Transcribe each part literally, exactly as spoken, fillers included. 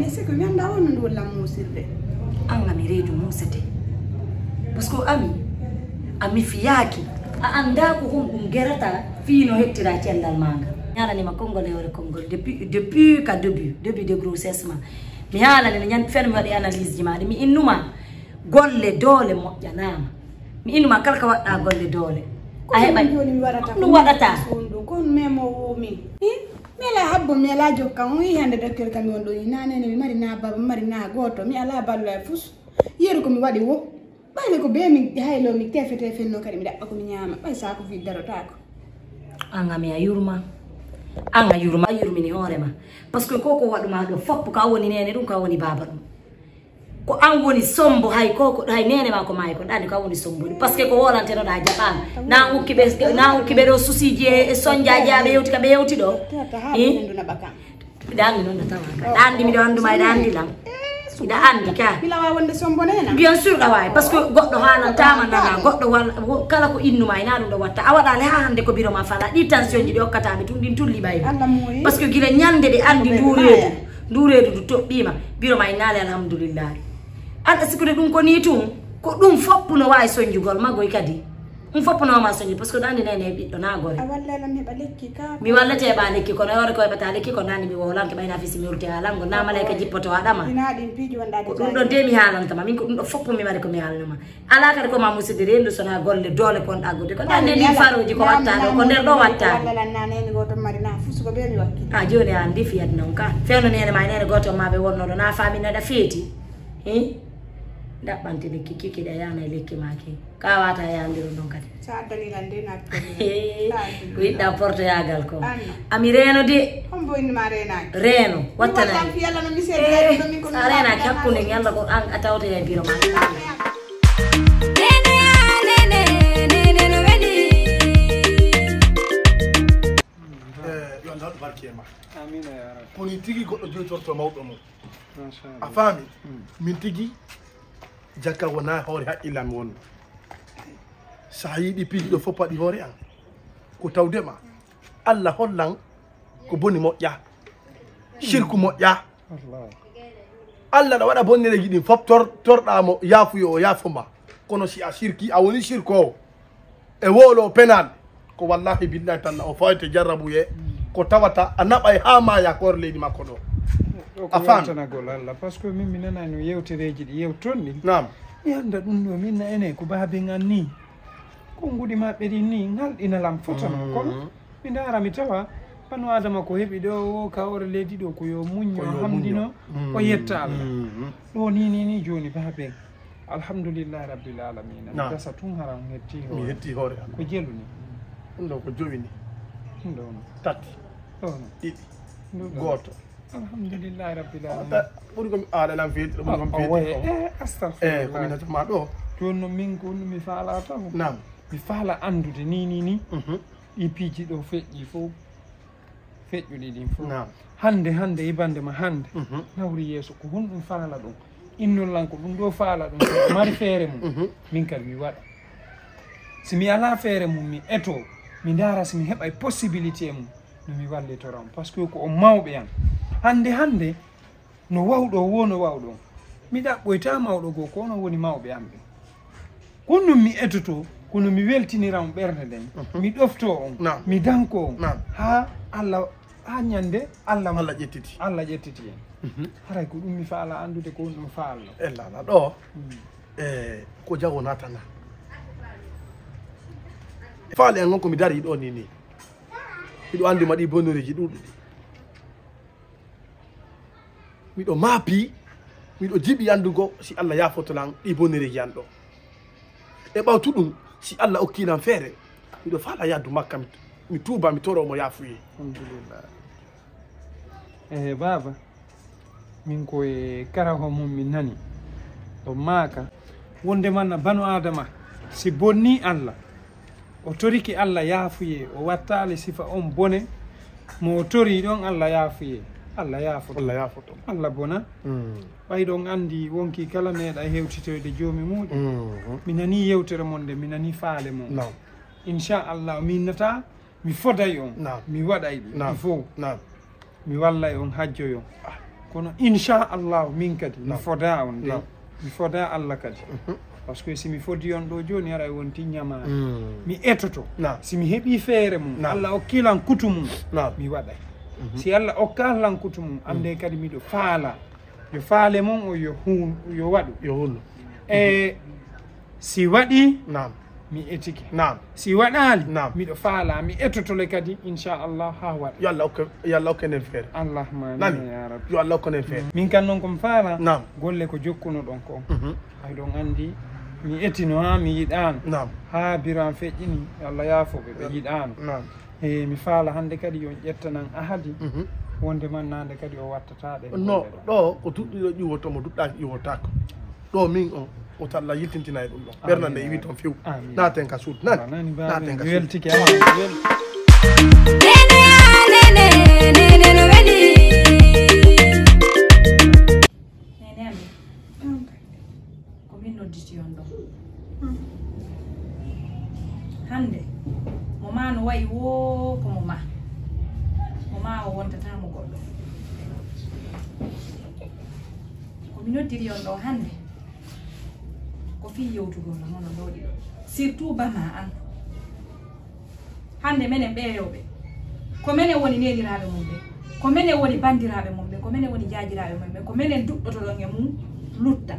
Mais c'est que mi anndaa wonno ndu walla muusirde. An ami reedu muusete. Parce que ami, ami fiyaaki. A anndaa ko honɗum gerata fii no hettira cellal maa ngal. Mi haalanima konngol e hoore konngol depuis, depuis ka début, début de grossesse ma. Mi haalani no ñande feere mi waɗi analyse ji maa ɗi. Mi innuma golle doole moƴƴanaama. Mi innuma kala ka waɗɗa golle doole. A heɓa ɗum waɗata. Ɗum waɗata. Kono memo wo min. Mi ala habbo, mi ala jokka. On yi hande dokkere kam won ɗo ni. Na nene mi mari na baba, mi mari na goto. Mi ala ballo e fus. Yeru ko mi waɗi wo. Ɓayde ko be mi haylo mi tefe tefe no kadi mi ɗaɓɓa ko mi ñaama. Ɓay sa ko fi darotaako. An ami a yurma. An a yurma, a yurmini hoore ma. Parce que ko ko waɗuma ɗo foppo ka woni nene ɗum, ka woni baba ɗum. Ko an woni sombo hay ko, ko hay nene ma ko maayi ko ɗandi ka woni sombo ɗum. Parce que ko wolanteno ɗa jaɓama. Na ukki ɓe, na ukki ɓe ɗo susiji e, e sonjaji aɓe yewti ka ɓe yewti ɗo. Ɗa anndi noon no tawa ka. Ɗa anndi miɗo annduma, eɗa anndi lan. Eɗa anndi ka. Bila wa wonde sombo nena. Bien sûr ɗa wawi, parce que goɗɗo haalantama nana, goɗɗo wal-, wo-, kala ko innuma ina ɗum ɗo watta. A waɗale ha hande ko biro ma fala. Ɗi tension ji ɗi okkataɓe tun ɗin tulli ɓayde. Parce que gila ñande ɓe anndi ndu reedu, ndu reedu ndu toɓɓima, biro ma innaali alhamdulillahi. An a sikkude ɗum ko ni tun, ko ɗum foppu no wawi sonjugol magoy kadi. Ɗum foppu no ma sonju, parce que ɗo anndi nene e ɓiɗɗo na gore. A wallay lan heɓa lekki ka. Mi wallete heɓa lekki, kono yore ko heɓata lekki ko nani mi wowlanke ɓayna fisi mi wurti ha lango, na malayka jippoto haɗama. Ina ɗin piiji wonɗa. Ko ɗum ɗon de mi haalantama, min ko ɗum ɗo foppu mi mari ko mi haalnama. Ala kadi ko ma musidde rendu sona golle doole kon ɗaggude. Ko ɗande ni faroji ko watta ɗo, ko nder ɗo watta. Walla lan na nene goto mari na fusu ko be mi wakki. A joni an ndi fiyat non ka. Fewno nene ma nene goto ma ɓe wonno ɗo na famino ɗa feeti. Hi? Daɓɓante lekki kiki ɗa yana e lekki ma ki. Ka wata yandiro ɗon kadi. Sa addani lan de na. Ko yiɗɗa portoyagal ko. Ami reeno de. Hombo inni ma reenaaki? Reeno, wattanani. Fiyalla no mi seeɗa ɗo min ko. Sa reenaaki hakkunde yalla ko an a tawta e biro ma. Eh, yo Allah waɗu barke e ma. Amina ya rabbi. Kono tigi goɗɗo joytorto mawɗo mum. A faami? Min tigi jakka wona hoore haqqillan mi wonno. Sa yiɗi piiji ɗo fof paɗi hoore an. Ko tawde ma. Allah hollan ko boni moƴƴa. Shirku moƴƴa. Allah na waɗa bonnereji ɗin fof tor-, torɗa mo yaafuyo o yaafo ma. Kono si a shirki, a woni shirkowo. E wowlo penal. Ko wallahi billahi talla o fawete jarrabuye. Ko tawata a naɓay ha maya koore leydi makko ɗo. A fam. Tanagol Allah, parce que min mi nanani no yewtereji ɗi yewton ɗin. Naam. Mi anda ɗum ɗo min na ene ko baaben an ni. Konguɗi maɓɓe ɗin ni ngal ɗina lam fotano. Kono mi ndaara mi tawa banu adama ko heɓi ɗo o ka hoore leydi ɗo ko yo muñño hamdino o yetta Allah. Ɗo ni ni ni joni baaben. Alhamdulillahi rabbil alamina. Mi dasa tun hara on hetti hoore. Mi hetti hoore. Ko jelu ni? Ɗum ɗo ko jowi ni. Ɗum ɗo no. Tati. Ɗo no. Ɗiɗi. Gooto. Alhamdulillahi rabbil alamina. Ɓuri ko mi aala lan feeti, ɗum ɗon feeti. Eh, astagfirullah. Eh, ko min natama ɗo. Jooni no min ko mi faala taw. Naam. Mi faala andude ni ni ni. Ɗi piiji ɗo feƴƴi fof. Feƴƴuɗi ɗin fof. Naam. Hannde, hannde, hibande ma hannde. Nawri yeeso, ko honɗum faala ɗum? Innol lan ko ɗum ɗo faala ɗum, so mari feere mum, min kadi mi waɗa. Si mi alaa feere mum, mi eto, mi ndaara si mi heɓay possibilité mum, no mi wallitora on. Parce que ko on mawɓe an. Hannde, hannde, no wawɗo wo no wawɗo on. Mi ɗaɓɓoyta mawɗo goo, ko onon woni mawɓe am ɓen. Ko non mi etoto, kono mi weltinira on ɓernde nden. Mi ɗofto on, mi danko on. Haa Allah, haa ñande Allah, Allah ƴettiti. Allah ƴettiti en. Haray ko ɗum mi faala anndude, ko ɗum faalno. Ella na ɗo. E ko jago natana. Faale an on ko mi dari ɗo ni ni. Miɗo anndi ma ɗi bonoreji ɗuɗɗi. Miɗo maapi, miɗo jiɓi anndugo si Allah yaafoto lan ɗi bonereji an ɗo. E ɓawtu ɗum, si Allah okki lan feere, miɗo faala yahdu Makka, mi, mi tuuba, mi toro mo yaafuye. Alhamdulillah. Eh, baaba, min ko e karaho mum min nani. O maaka. Wonde man banu Adama, si bonni Allah, o torike Allah yaafuye, o wattaali sifa on bone, mo o tori ɗon Allah yaafuye, Allah yaafoto. Allah yaafoto. Allah bona. Ɓay ɗon anndi wonki kala meeɗa hewtitoyde joomi muuɗum. Mi nani yewtere mon nde, mi nani faale mon. Naam. Inchallah, mi innata, mi foday on, mi waɗay ɗum. Naam. Il faut. Naam. Mi wallay on, hajjoy on. Ah. Kono inchallahu min kadi mi foda on de. Mi foda Allah kadi. Parce que si mi fodi on ɗo joni, ara e wonti ñamaare. Mi etoto. Si mi heɓi feere mum, Allah okkilan kutu mum, mi waɗay. Si Allah okkalan kutu mum, ande kadi miɗo faala. Yo faale mum o yo hun-, yo waɗu. Yo hullu. E si waɗi, mi etike. Si waɗaali, miɗo faala, mi etotole kadi, inchallah, ha waɗa. Yo Allah okke, yo Allah okke nden feere. Allahumma amin, ya Rabbi. Yo Allah okke nden feere. Min kan noon ko mi faala, golle ko jokkunoɗon ko. Ay ɗon andi, mi etino ha mi yiɗaano. Ha biran feƴƴini, Allah yaafo ɓe, ɓe yiɗaano. E mi faala hannde kadi yo ƴettanan ahadi, wonde man nande kadi o wattata ɗe. No, ɗo ko duɗɗiɗo ƴiwoto mo duɗɗaaki ƴiwotaako. Ɗo min on, o talla yiltintinay ɗum ɗo. Ɓernde nde iwi toon few. Naaten ka suudu, nani? Naaten ka suudu. Weltike, ah, wel- Nene, ah, nene, nene, no weli. Nene am. Ko min nodditi on ɗo. Hannde, mo ma no wayi woo ko mo ma. Mo ma o wontata mo goɗɗo. Ko mi noddiri on ɗo hannde, ko fii yewtugol no mono ɗo ɗiɗo. Surtout bama an. Hannde menen ɓeeyooɓe, ko menen woni neeniraaɓe mum ɓe, ko menen woni banndiraaɓe mum ɓe, ko menen woni jaajiraaɓe mum ɓe, ko menen duɗɗotoɗon e mum lutta.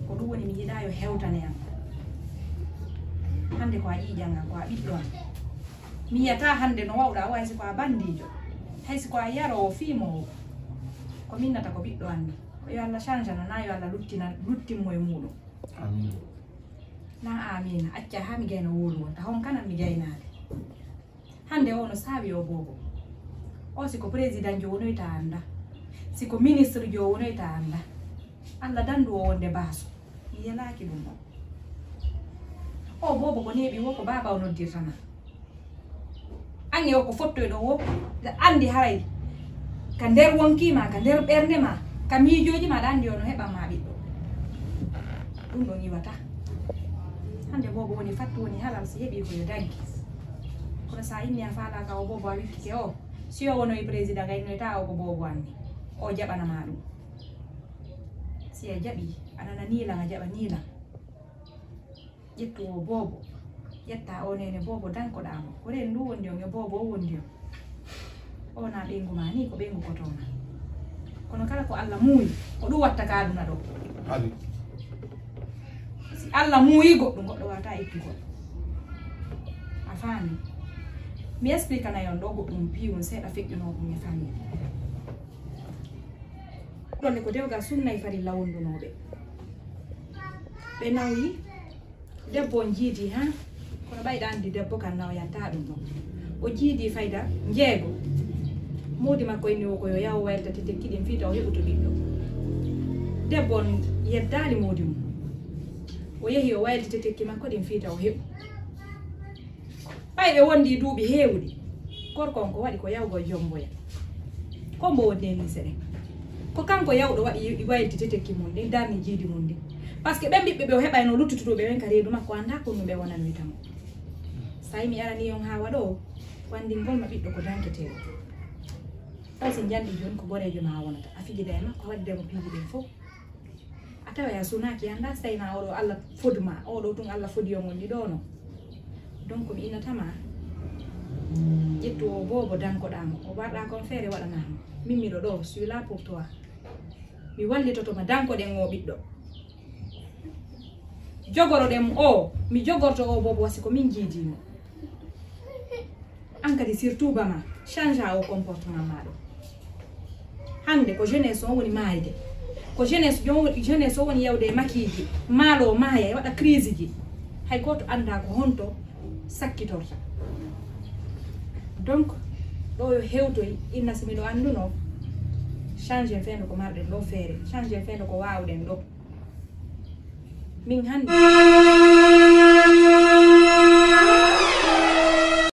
Ko ɗum woni mi yiɗaa yo hewtane am. Hannde ko a ƴiiƴan am, ko a ɓiɗɗo am. Mi yiyataa hannde no wawɗaa o, hay si ko a banndiijo, hay si ko a yaroowo, fiimoowo. Ko minnata ko ɓiɗɗo am ni. Ko yo Allah change na, na yo Allah luttina, luttin mo e muuɗum. Amiin. Na amiina, acca haa mi gayna wowlu wonta, hon kanan mi gaynaade. Hannde o no saawi o boobo. O si ko président jo wonoyta annda. Si ko ministre jo wonoyta annda. Allah dandu o wonde baaso. Mi yelaaki ɗum o. O boobo ko neeɓi wo ko baaba o noddirta ma. Ange o ko fottoyɗo wo, ɗa anndi haray ka nder wonki ma, ka nder ɓernde ma, ka miijooji ma, ɗa anndi o no heɓan ma ɓiɗɗo. Ɗum ɗon iwata. Hannde boobo woni fattu, woni halal, si heɓi ko yo daggi. Kono sa inni a faalaaka o boobo, a wittike o, si o wono e président, a innoyta o ko boobo anni, o jaɓana ma ɗum. Si a jaɓi, a nana niilan, a jaɓa niilan. Ƴettu o boobo, ƴetta o nene boobo, dankoɗaa mo. Ko reen ndu wondi on e boobo o wondi on. O na ɓeyngu ma ni, ko ɓeyngu koto ma. Kono kala ko Allah muuyi, ko ɗum watta ka aduna ɗo. Hali. Si Allah muuyi goɗɗum, goɗɗo wata ittugol. A faami? Mi explique nay on ɗo goɗɗum piiwum seeɗa feƴƴunoo ɗum e famille. Ɗonne ko dewgal sunna e farilla wondunooɓe. Ɓe nawyi, debbo on jiidi, ha? Kono ɓayɗa anndi debbo kan nawyanta ɗum ɗon. O jiidi fayda njeego. Moodi makko inni o ko yo yaw wayilta tetekki ɗin fii taw heɓuto ɓiɗɗo. Debbo on yeddaali moodi mum. O yehi o wayilti tetekki makko ɗin fii taw heɓu. Ɓay ɓe wondi duuɓi heewuɗi, gorko on ko waɗi ko yawgol jomboya. Ko mbo woni ni seɗen. Ko kanko yawɗo waɗi wayilti tetekki mum ɗin, darni jiidi mum ɗin. Parce que ɓen ɓiɓɓe ɓe o heɓayno luttutuɗo ɓe ɓen ka reedu makko, annda ko ɗum ɓe wonanoyta mo. Say mi arani on haa waɗo, wanndingol ma ɓiɗɗo ko danketeeɗo. Taw si njanɗi jooni ko goreejo ma wonata, a fijida e makko, a waɗida mo piiji ɗen fof. A tawa a sunaaki, a annda si tawi ma oɗo Allah fodi ma, oɗo tun Allah fodi yo mon ɗiɗo no. Donc mi innata ma, ƴettu o boobo dankoɗaa mo, o warɗa kon feere waɗanaa mo. Min miɗo ɗo, suis là pour toi. Mi wallitoto ma dankoɗen o ɓiɗɗo. Jogoroɗen mo o, mi jogorto o boobo wasi ko min jiidi mo. An kadi surtout bama, change o comportement ma ɗo. Hannde ko jeunesse o woni maayde. Ko jeunesse jo-, jeunesse o woni yawde e makiiji, maalo o maaya, e waɗa crise ji. Hay gooto annda ko honto sakkitorta. Donc, ɗo yo hewtoy, inna si miɗo annduno, change en fewndo ko marɗen ɗo feere, change en fewndo ko waawɗen ɗo. Min hannde.